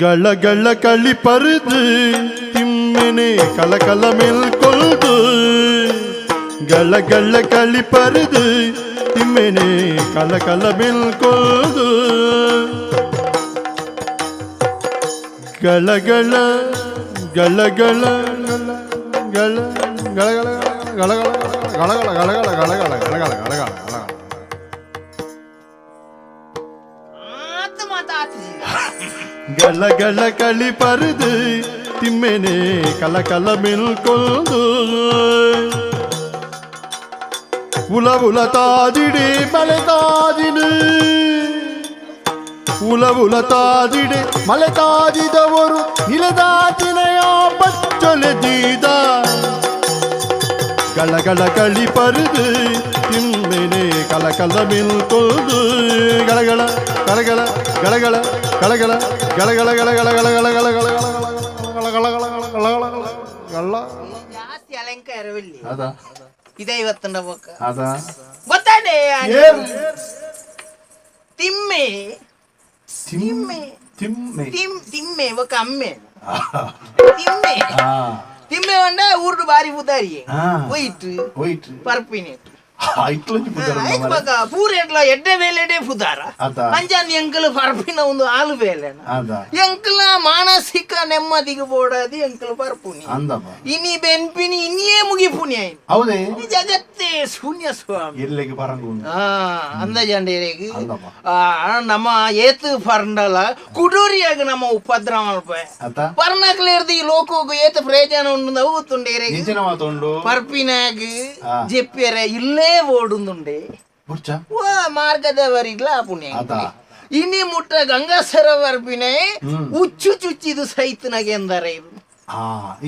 ಗಳ ಗಳ ಕಳಿ ಪರಿದು ತಿಮ್ಮೆನೆ ಕಲ ಕಲ ಮೆಲ್ಕೊಲ್ದು. ಗಳ ಗಳ ಕಳಿ ಪರಿದು ತಿಮ್ಮೆನೆ ಕಲ ಕಲ ಮೆಲ್ಕೊಲ್ದು. ಗಳ ಗಳ ಗಳ ಗಳ ಗಳ ಗಳ ಗಳ ಗಳ ಗಳ ಗಳ ಗಳ ಗಳ ಗಳ ಗಳ ಗಳ ಗಳ ಗಳ ಗಳ. ಆತು ಮಾತಾತು. ಗಳ ಗಳ ಕಳಿ ಪರಿದು ತಿಮ್ಮೆನೆ ಕಲ ಕಲ ಮೆಲ್ಕೊಲ್ದು. ಉಲ ಉಲ ತಾಜಿಡೆ ಮಲೆ ತಾಜಿನು, ಉಲ ಉಲ ತಾಜಿಡೆ ಮಲೆ ತಾಜಿದವರು ನಿಲದಾತಿನಯ ಬಚ್ಚೊಲೆ ದೀದ. ಗಳ ಗಳ ಕಳಿ ಪರಿದು ತಿಮ್ಮೆನೆ ಕಲ ಕಲ ಮೆಲ್ಕೊಲ್ದು. ಗಳಗಳ ಕಳಗಳ ಗಳಗಳ ಗಳಗಳ ಗಳಗಳ ಗಳಗಳ ಗಳಗಳ ಗಳಗಳ ಗಳಗಳ ಗಳಗಳ ಗಳ. ಜಾಸ್ತಿ ಅಲಂಕಾರವಿಲ್ಲ. ಅದ. ಇದೇ ಇವತ್ತುಂಡ ಬೊಕ್ಕ. ಅದ. ಗೊತ್ತಾನೆ. ಏರ್. ತಿಮ್ಮೆ. ತಿಮ್ಮೆ ತಿಮ್ಮೆ. ತಿಮ್ಮೆ ಬೊಕ್ಕ ಅಮ್ಮೆ ತಿಮ್ಮೆ. ತಿಮ್ಮೆ ಒಂಡ ಊರ್ಡು ಬಾರಿ ಪುದಾರಿ. ಒಯ್ಟ್. ಹೋಯ್ತು. ಪರ್ಪಿನಿ. ಐಟ್ಲಂಜಿ ಪುದರ್. ಆಯ್ತು ಬೊಕ್ಕ ಪೂರೆಟ್ಲ ಎಡ್ಡೆ ಬೇಲೆಡೆ ಪುದಾರ. ಅದ. ಅಂಚಾಂದ್ ಎಂಕಲ್ ಪರ್ಪಿನ ಒಂದು ಆಲು ಬೇಲೆನ. ಅದ. ಎಂಕಲ ಮಾನಸಿಕ ನೆಮ್ಮದಿಗೆ ಬೋಡಾದಿ ಎಂಕಲ್ ಪರ್ಪುನಿ. ಅಂದಪ್ಪ. ಇನಿ ಬೆನ್ಪಿನಿ ಇನಿಯೇ ಮುಗಿಪುನಿ ಆಯ್ತು. ಹೌದೇ. ಈ ಜಗತ್ತೇ ಶೂನ್ಯ ಸ್ವಾಮಿ. ಎಲ್ಲೆಗೆ ಬರಂಗು. ಅಂದಜಾಂಡೇರಿಗೆ. ಅಂದಪ್ಪ. ನಮ್ಮ ಏತು ಪರ್ಂಡಲ ಕುಡೂರಿಯಾಗ ನಮ್ಮ ಉಪದ್ರ ಮಲ್ಪ. ಅತ. ಪರ್ನಕ್ಲೇರ್ದು ಈ ಲೋಕೋಗು ಏತು ಪ್ರಯೋಜನ ಉಂಡು ಅವು ಗೊತ್ತುಂಡೇರಿಗೆ. ನಿಜನ ಮಾತುಂಡು. ಪರ್ಪಿನಾಗ ಜೆಪ್ಪಿಯರೆ ಇಲ್ಲೇ ಓಡುಂದುಂಡೆ. ಬುರ್ಚ. ವಾ ಮಾರ್ಗದವರಿಗ್ಲ ಪುಣ್ಯ. ಅದ. ಇನಿ ಮುಟ್ಟ ಗಂಗಾ ಸರೋವರ್ಪಿನೇ ಉಚ್ಚು ಚುಚ್ಚಿದು ಸೈತನಾಗೆ ಎಂದರೆ ಇದು.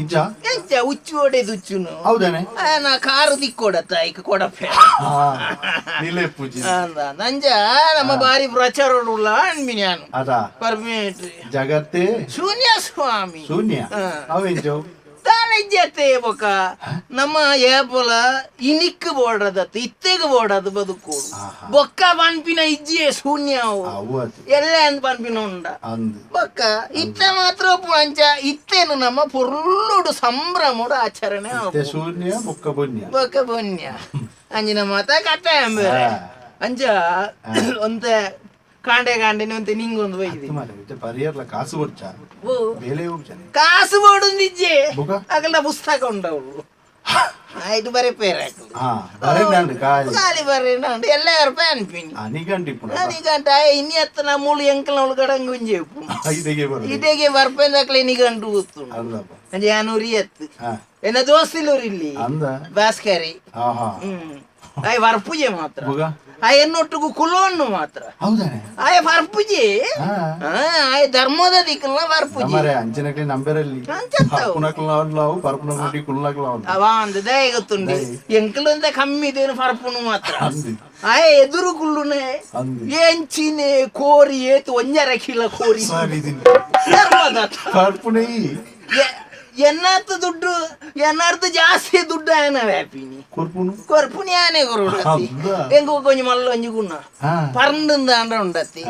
ಇಜ್ಜ. ಎಂಚ ಉಚ್ಚು ಒಡೆದು ಉಚ್ಚುನು. ಹೌದೇನೆ. ನಾ ಕಾರು ದಿಕ್ಕೊಡತ್ತ ಐಕ್ ಕೊಡಪ್ಪೆ. ನಿಲೆ ಪೂಜೆ. ಅಂದ ನಂಜ ನಮ್ಮ ಬಾರಿ ಪ್ರಚಾರ ಉಳ್ಳ ಅನ್ಬಿನ್ಯಾನು. ಅದ. ಪರ್ಮಿಟ್. ಜಗತ್ತೇ ಶೂನ್ಯ ಸ್ವಾಮಿ. ಶೂನ್ಯ. ಅವೆಂಚು. ತಾನೆಜ್ಜತೆ ಬೊಕ ನಮ್ಮ ಏಪಲ ಇನಿಕ್ ಬೋಡದತ್ತು ಇತ್ತೆಗ್ ಬೋಡದು ಬದುಕೋಡು. ಬೊಕ್ಕ ಪನ್ಪಿನ ಇಜ್ಜಿಯೇ ಶೂನ್ಯ ಅವು. ಅವು ಅದು. ಎಲ್ಲ ಅಂದ್ ಪನ್ಪಿನ ಉಂಡ. ಅಂದು. ಬೊಕ್ಕ ಇತ್ತೆ ಮಾತ್ರ ಅಂಚ ಇತ್ತೇನು ನಮ್ಮ ಪೊರ್ಲುಡು ಸಂಭ್ರಮಡು ಆಚರಣೆ ಇತ್ತೆ ಆಪುಂಡು. ಶೂನ್ಯ ಬೊಕ್ಕ ಪುಣ್ಯ. ಬೊಕ್ಕ ಪುಣ್ಯ ಅಂಚಿನ ಮಾತ ಕತೆ ಅಂಬೆರೆ. ಅಂಚ ಒಂತೆ ಕಾಂಡೆ ಕಾಂಡೆನೆ ಒಂತೆ ನಿಂಗೊಂದು ಬೈದಿ. ಮಾರೆ ಇತ್ತೆ ಪರಿಯರ್ಲ ಕಾಸು ಕೊಡ್ಚ. ಓ. ಬೇಲೆ ಹೋಗ್ತಾನೆ. ಕಾಸು ಬೋಡುಂದಿಜ್ಜೆ. ಬೊಕ? ಅಗಲ ಪುಸ್ತಕ ಉಂಡವಳು ಆಯ್ತು ಬರೆ ಪೇರ್ ಹಾಕಲು. ಬರೆಂಡು ಖಾಲಿ. ಖಾಲಿ ಬರೆ ನಾಂಡು ಎಲ್ಲ ರೂಪಾಯಿ ಅನ್ಪಿನಿ. ಅನಿಗಂಟಿಪ್ಪುನ. ನಿಗಂಟ ಇನಿ ಅತ್ತ ಮೂಳು ಎಂಕಲ್ನವಳು ಗಡಂಗ್ ಒಂಜಿ ಉಪ್ಪು. ಇದಕ್ಕೆ ಬರೋದು. ಇಡೆಗೆ ಬರ್ಪೆಂದಕ್ಲೆ ನಿಗಂಟು ಗೊತ್ತುಂಡು. ಅಂದಪ್ಪ. ಅಂಚೆ ಯಾನ್ ಉರಿ ಎತ್ತು. ಎನ್ನ ದೋಸ್ತಿಲೂರು ಇಲ್ಲಿ. ಅಂದ. ಭಾಸ್ಕರಿ. ಆಯ್ ವರ್ಪುಜೆ ಮಾತ್ರ. ಬೊಗ? ಆಯ್ ಎನ್ನೊಟ್ಟಿಗೂ ಕುಲೋಣ್ಣು ಮಾತ್ರ. ಹೌದಾನೆ. ಆಯ್ ವರ್ಪುಜೆ. ಆಯ್ ಧರ್ಮದ ದಿಕ್ಕಲ್ಲ ವರ್ಪುಜೆ. ನಮ್ಮರೆ ಅಂಚಿನಕ್ಲೆ ನಂಬರಲ್ಲಿ. ಅಂಚತ್ತವು. ಪರ್ಪುನಕ್ಲ ನಾವು ಪರ್ಪುನಕ್ಲು ಕುಲ್ನಕ್ಲ. ಅವ ಅಂದ ದಯ ಗೊತ್ತುಂಡು ಎಂಕಲಂತ ಕಮ್ಮಿ ಇದೇನು ಪರ್ಪುನು ಮಾತ್ರ. ಅಂದಿ. ಆಯ್ ಎದುರು ಕುಳ್ಳುನೆ. ಅಂದಿ. ಎಂಚಿನೆ ಕೋರಿ ಏತು ಒಂಜರ ಕಿಲ ಕೋರಿ. ಸರಿ. ಧರ್ಮದ ಪರ್ಪುನೇ. ಎನ್ನಾತ್ ದುಡ್ಡು ಎನ್ನಾರ್ದು ಜಾಸ್ತಿ ದುಡ್ಡು ಆಯನ ವ್ಯಾಪಿನಿ. ಕೊರ್ಪುನು. ಕೊರ್ಪುನಿ ಆನೆ ಕೊರುಡತ್ತಿ. ಅಂದ. ಎಂಕು ಕೊಂಚ ಮಲ್ಲ ಒಂಜಿ ಗುಣ. ಪರ್ಂದಂದಾಂಡ ಉಂಡತ್ತಿ.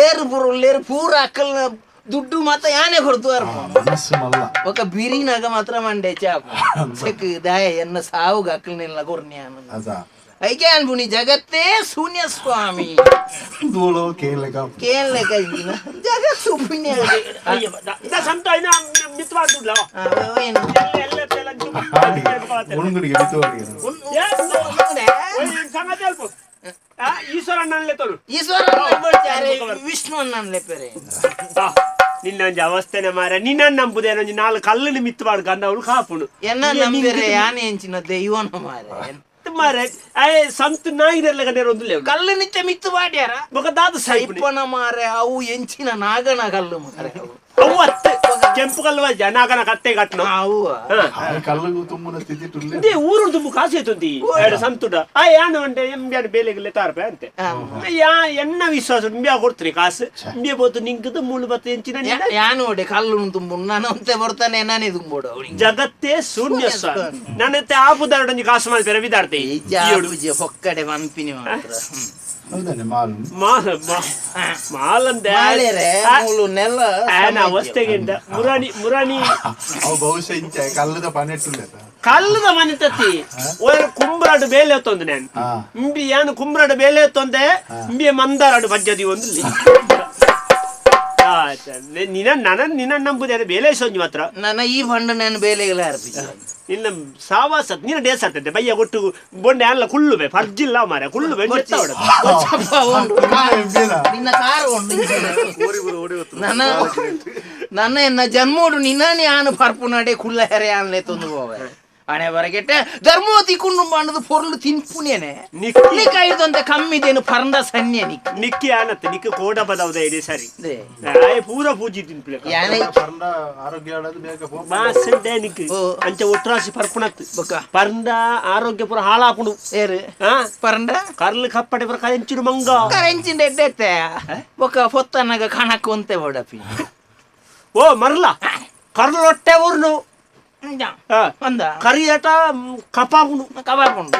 ಏರು ಪುರುಳ್ಳೇರು ಪೂರ ಅಕ್ಕಲ್ನ ದುಡ್ಡು ಮಾತ್ರ ಯಾನೆ ಕೊಡ್ತು ಅರ್ಪ. ಮನಸ್ಸು ಮಲ್ಲ. ఒక ಬಿರಿನಾಗ ಮಾತ್ರ ಮಂಡೆ ಚಾಪ ಸೆಕ್ ದಾಯ ಎನ್ನ ಸಾವುಗ ಅಕ್ಕಲ್ನೆಲ್ಲ ಕೊರ್ನ್ಯಾನು. ಅದ. ಐಕೆ ಅನ್ಪುನಿ ಜಗತ್ತೇ ಶೂನ್ಯ ಸ್ವಾಮಿ. ದೂಳೋ ಕೇಳಕ. ಕೇಳಲೆ ಕೈಗಿನ ಜಗತ್ತು ಪುಣ್ಯ. ಸಂತ ಮಿತ್ವಾಡುಲ್ಲ. ಏನು? ಉಣುಗುಡಿಗೆ ಬಿತ್ತುವರಿಗೆ. ಸಂಗತಿ ಅಲ್ಪ ಈಶ್ವರಣ್ಣನ್ಲೆ ತೋರು. ಈಶ್ವರ ವಿಷ್ಣು ಅಣ್ಣನ್ಲೆ ಪೆರೆ. ನಿನ್ನ ಒಂಜಿ ಅವಸ್ಥೆನೆ ಮಾರ ನಿನ್ನ ನಂಬುದೇನ ಒಂಜಿ ನಾಲ್ ಕಲ್ಲು ಮಿತ್ತುವಾಡು ಗಂಧ ಅವಳು ಕಾಪುಣು. ಎನ್ನ ನಂಬಿರೆ ಯಾನೆ ಎಂಚಿನ ದೈವನ ಮಾರೆ. ಮಾರೆ ಅಯ್ಯ ಸಂತ ನಾಯಿನೆಲ್ಲ ಗಂಡ ಒಂದು ಲೇವು. ಕಲ್ಲು ನಿತ್ಯ ಮಿತ್ತು ಬಾಡ್ಯಾರ. ಬೊಕ ದಾದ ಸಾಯ್ಪುನಿ. ಸೈಪನ ಮಾರೆ ಅವು ಎಂಚಿನ ನಾಗನ ಕಲ್ಲು ಮಾರೆ ಅವು. ಅವು ಅತ್ತೆ ಕೆಂಪು ಕಲ್ಲು ಜನಾಗನ ಕತ್ತೆ ಕಟ್ಟಣ. ಅವು. ಕಲ್ಲುಗು ತುಂಬುನ ಸ್ಥಿತಿ ತುಲ್ಲೆ. ಇದೇ ಊರು ತುಂಬ ಕಾಸು ಐತುಂದಿ ಎರಡು ಸಂತುಡ ಆ ಯಾನು ಅಂಡೆ ಎಂಬ್ಯಾನ ಬೇಲೆಗಿಲ್ಲ ತಾರ್ಪೆ ಅಂತೆ ಯಾ ಎನ್ನ ವಿಶ್ವಾಸ ಇಂಬ್ಯಾ ಕೊಡ್ತೀರಿ ಕಾಸು ಇಂಬ್ಯ ಬೋತು ನಿಂಕದು ಮೂಳು ಬತ್ತ ಎಂಚಿನ ನಿನ್ನ. ಯಾನು ಕಲ್ಲು ತುಂಬು ನಾನು ಅಂತೆ ಬರ್ತಾನೆ ನಾನೇ ತುಂಬೋಡು ಅವನಿಗೆ. ಜಗತ್ತೇ ಶೂನ್ಯ ಸ್ವಾಮಿ ನನ್ನತ್ತೆ ಆಪುದಾರಡೊಂಜಿ ಕಾಸು ಮಲ್ಪೆರ ವಿದಾರ್ತೆ. ಪೂಜೆ ಹೊಕ್ಕಡೆ ಪನ್ಪಿನಿ ಮಾತ್ರ. ಹೌದನೆ ಮಾಲ್. ಮಾಲ ಮಾಲಂದೆ. ಮಾಲೇರೆ ಮೂಲು ನೆಲ. ಆನ ಅವಸ್ಥೆಗಿಂತ ಮುರಾಣಿ ಮುರಾಣಿ. ಅವು ಬಹುಶಃ ಇಂಚ ಕಲ್ಲದ ಪನೆಟ್ಟುಲ್ಲ. ಕಲ್ಲದ ಮನೆ ತತ್ತಿ ಓಯ್ ಕುಂಬ್ರಾಡು ಬೇಲೆ ಎತ್ತೊಂದು ನಾನು. ಇಂಬಿ ಯಾನು ಕುಂಬ್ರಾಡು ಬೇಲೆ ಎತ್ತೊಂದೆ, ಇಂಬಿಯ ಮಂದಾರಾಡು ಬಜ್ಜದಿ ಒಂದು. ನಿನ್ನ ನನ ನಿನ್ನ ನಂಬುದೇ ಬೇಲೆ ಸೊಂಜಿ ಮಾತ್ರ. ನನ್ನ ಈ ಫಂಡ್ ನಾನು ಬೇಲೆಗೆಲ್ಲ ಅರ್ಪಿಸಿ. ನಿನ್ನ ಸಾವಾಸ ನಿನ್ನ ಡೇಸ್ ಆಗ್ತದೆ ಬಯ್ಯ ಕೊಟ್ಟು ಬೊಂಡೆ ಅಲ್ಲ ಕುಳ್ಳುಬೆ ಫರ್ಜಿಲ್ಲ ಮಾರೆ ಕುಳ್ಳುಬೆ. ಉಂಡು. ನಿನ್ನ ಕಾರು ಉಂಡು. ನನ್ನ ನನ್ನ ಎನ್ನ ಜನ್ಮೋಡು ನಿನ್ನನೆ ಆನು ಪರ್ಪುನಡೆ ಕುಲ್ಲ ಹೆರೆ ಆನ್ಲೆ ತೊಂದು ಹೋವೆ ಅಣೆ ಬರಗೆಟ್ಟೆ ಧರ್ಮೋತಿ ಕುಂಡು ಮಾಡದು ಪೊರ್ಲು ತಿನ್ಪುನೇನೆ. ನಿಕ್ಕಿ ನಿಕ್ಕ ಕಮ್ಮಿದೇನು ಪರಂದ ಸನ್ಯ ನಿಕ್. ನಿಕ್ಕಿ ಆನತ್ತೆ ನಿಕ್ಕ ಕೋಡ ಬದವದ ಇದೆ ಸರಿ. They. ಆಯ್ ಪೂರ ಪೂಜಿ ತಿನ್ಪ್ಲೆ. ಯಾನೆ. ಪರ್ಂಡ ಆರೋಗ್ಯ ಆಡೋದು ಬೇಗ ಪೋ. ಮಾಸಂಡೆ ನಿಕ್. ಓ. ಅಂಚ ಒಟ್ರಾಸಿ ಪರ್ಪುಣತ್. ಬೊಕ್ಕ. ಪರ್ಂದ ಆರೋಗ್ಯ ಪೂರ ಹಾಳಾಪುಣು. ಏರು? ಆ. ಪರಂಡ. ಕರ್ಲು ಕಪ್ಪಡೆ ಪೂರ ಕರೆಂಚಿಡು ಮಂಗ. ಕರೆಂಚಿಂಡ ಎಡ್ಡೆತ್ತೆ ಬೊಕ್ಕ ಪೊತ್ತನಗ ಕಣಕ್ ಒಂತೆ ಬೋಡಪಿ. ಓ ಮರ್ಲ ಕರ್ಲು ಹೊಟ್ಟೆ ಊರ್ನು. ಅಂದ. ಕರಿಯಟ ಕಪಾಪುಣು. ಕಬಾಬ್ ಉಂಡು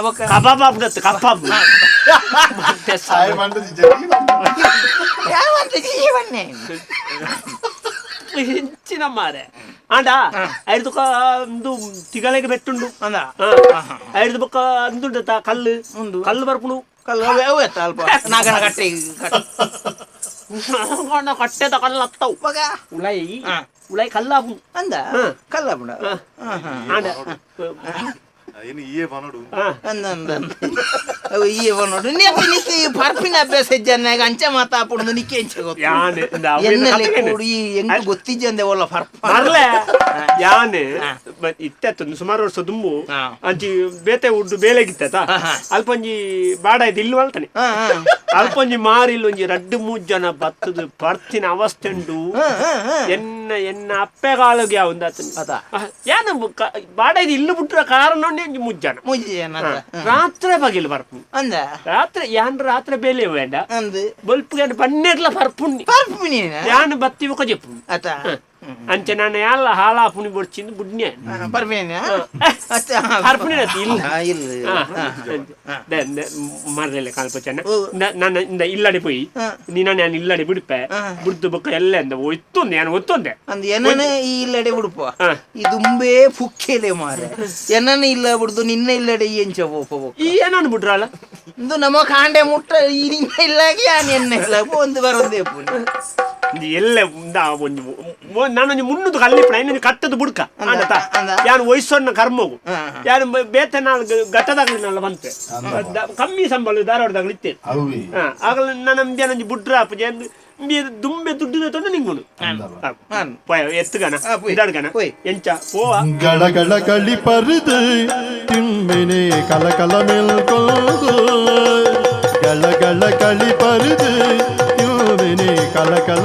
ಬೊಕ್ಕ. ಕಬಾಬ್ ಆಪುಣತ್ ಕಪ್ಪಾಪು. ಆಯ್ ಮಂಡದಿ ಜರಿ. ಯಾವಂತ ಜೀವನ್ನೇ. ಹೆಚ್ಚಿನ ಮಾರೆ ಆಂಡ ಐದು ಒಂದು ತಿಗಲೆಗೆ ಬೆಟ್ಟುಂಡು. ಅಂದ. ಐದು ಬೊಕ್ಕ ಅಂದುಂಡತ ಕಲ್ಲು. ಉಂಡು. ಕಲ್ಲು ಬರ್ಪುಣು. ಕಲ್ಲು ಅವೆ ಅವೆ ಅತ್ತ ಅಲ್ಪ ನಾಗನ ಕಟ್ಟೆ ಕಟ್ಟೆದ ಕಲ್ಲು ಹತ್ತವು. ಬೊಕ. ಉಳೈ. ಹಾ. ಉಳೈ ಕಲ್ಲಾಪುಣು. ಅಂದ. ಹಾ. ಕಲ್ಲ ಬುಡ. ಆಂಡ. ಇನ್ನು ಈಯೇ ಪನೋಡು. ಅಂದ ಅಂದ ಅಂದ ಅವು ಈ ನೋಡು ನಿಕ್ಕ ನಿಕ್ಕ ಈ ಪರ್ಪಿನ ಅಭ್ಯಾಸ ಇಜ್ಜನ್ನಾಗ ಅಂಚ ಮಾತಾಪುಡುದು ನಿಕ್ಕೆ ಎಂಚ ಗೊತ್ತು? ಯಾನೆ ಇಂದ ಅವೇನು ಎನ್ನಲೆ ಕಥೆಗೇನು? ಕೂಡಿ ಎಂಕ್ ಗೊತ್ತಿಜ್ಜಂದೆ ಒಲ್ಲ ಪರ್ಪ. ಮರ್ಲೆ ಯಾನೆ ಹಾ. ಇತ್ತೆತ್ತೊಂದು ಸುಮಾರು ವರ್ಷ ದುಂಬು ಹಾ. ಅಂಚಿ ಬೇತೆ ಉಡ್ಡು ಬೇಲೆಗಿತ್ತ. ಹಾ, ಹಾ. ಅಲ್ಪೊಂಜಿ ಬಾಡ ಇದು ಇಲ್ಲಿ ಮಲ್ತಾನೆ. ಹಾ, ಹಾ. ಅಲ್ಪೊಂಜಿ ಮಾರಿ ಇಲ್ಲೊಂಜಿ ರಡ್ಡು ಮೂಜ್ ಜನ ಬತ್ತದು ಪರ್ತಿನ ಅವಸ್ಥೆ ಉಂಡು. ಹಾ, ಹಾ, ಹಾ. ಎನ್ನ ಎನ್ನ ಅಪ್ಪೆಗಾಲಗೆ ಒಂದಾತನ. ಅದ. ಯಾನ ಬಾಡ ಇದು ಇಲ್ಲು ಬಿಟ್ರ ಕಾರಣ ಒಂಜಿ ಮೂಜ್ ಜನ. ಮೂಜಿ ಜನ ಅದ. ಹಾ. ರಾತ್ರಿ ಬಗಿಲ್ ಬರ್ಪು. ಅಂದ. ರಾತ್ರಿ ಯಾನ್ ರಾತ್ರಿ ಬೇಲೆ ಬೇಡ. ಅಂದ್. ಬೊಲ್ಪುಗೆ ಪನ್ನೆಡ್ಲ ಪರ್ಪುಣ್ಣಿ. ಪರ್ಪು ನೀನ. ಯಾನ್ ಬತ್ತಿ ಬೊಕ ಜೆಪ್ಪು. ಅತ. ಅಂಚೆ ನಾನು ಯಾಲ ಹಾಲಾಪುಣಿ ಬೊಡ್ಚಿಂದು ಬುಡ್ನೆ. ಪರ್ಪೇನ ಅತ್ತ. ಪರ್ಪುಣಿ ಇಲ್ಲ. ಹಾ, ಇಲ್ಲ. ಮರಲೆ ಕಾಲ್ಪ ಚೆನ್ನ. ಓ. ನನ್ನ ಇಂದ ಇಲ್ಲಡೆ ಪೋಯಿ. ಹಾ. ನೀನ ನಾನು ಇಲ್ಲಡೆ ಬಿಡ್ಪೆ. ಹಾ. ಬುಡ್ದು ಬೊಕ್ಕ ಎಲ್ಲ ಅಂದ ಒತ್ತೊಂದೆ ನಾನು ಒತ್ತೊಂದೆ. ಅಂದ್ ಏನನ ಈ ಇಲ್ಲಡೆ ಬಿಡುಪ. ಹಾ. ಈ ದುಂಬೇ ಪುಕ್ಕೆಲೆ ಮಾರೆ ಏನನ ಇಲ್ಲ ಬಿಡ್ದು ನಿನ್ನ ಇಲ್ಲಡೆ ಎಂಚ ಪೋಪ. ಈ ಏನನ್ನು ಬಿಡ್ರಲ್ಲ. ಇಂದು ನಮ್ಮ ಕಾಂಡೆ ಮುಟ್ಟ ಈ ನಿನ್ನ ಇಲ್ಲಾಗಿ ಯಾನ್ ಎನ್ನ ಇಲ್ಲ ಒಂದು ಬರೋದೇ ಪುಣ್ಯ. ಎಲ್ಲ ಇಂದ ಒಂಜಿ ನಾನೊಂಜಿ ಮುನ್ನೂದು ಕಲ್ಲಿಪ್ಪಣ ಇನ್ನೊಂದು ಕಟ್ಟದು ಬುಡ್ಕ. ಅಂದ, ಆಂಡತ. ಅಂದ. ಯಾನ್ ವಯಸ್ಸನ್ನ ಕರ್ಮಗು. ಹಾ, ಹಾ. ಯಾನು ಬೇತೆ ನಾಲ್ ಘಟ್ಟದಾಗಲಿ ಬಂತೆ. ಅಂದ. ಕಮ್ಮಿ ಸಂಬಳ ಧಾರವಾಡದಾಗಲಿ ಇತ್ತೇ. ಅವಿ. ಆಗಲ ನನ್ನ ಒಂಜಿ ಬುಡ್ರ ಆಪುಜೆ ದುಂಬೆ ದುಡ್ಡು ತಂದು ನಿಂಗುನು. ಅಂದವ. ಹಾನ್. ಎತ್ತುಗನ. ಆ, ಪೋಯ್. ಇದಾಡ್ಗನ. ಪೋಯ್. ಎಂಚ ಪೋವ. ಗಳಗಳ ಕಳಿ ಪರಿದು ತಿಮ್ಮಿನಿ ಕಲ ಕಲ ಮೇಲ್ಕೊಂಡು ಗಳಗಳ ಕಳಿ ಪರಿದು ತಿಮ್ಮಿನಿ ಕಲ ಕಲ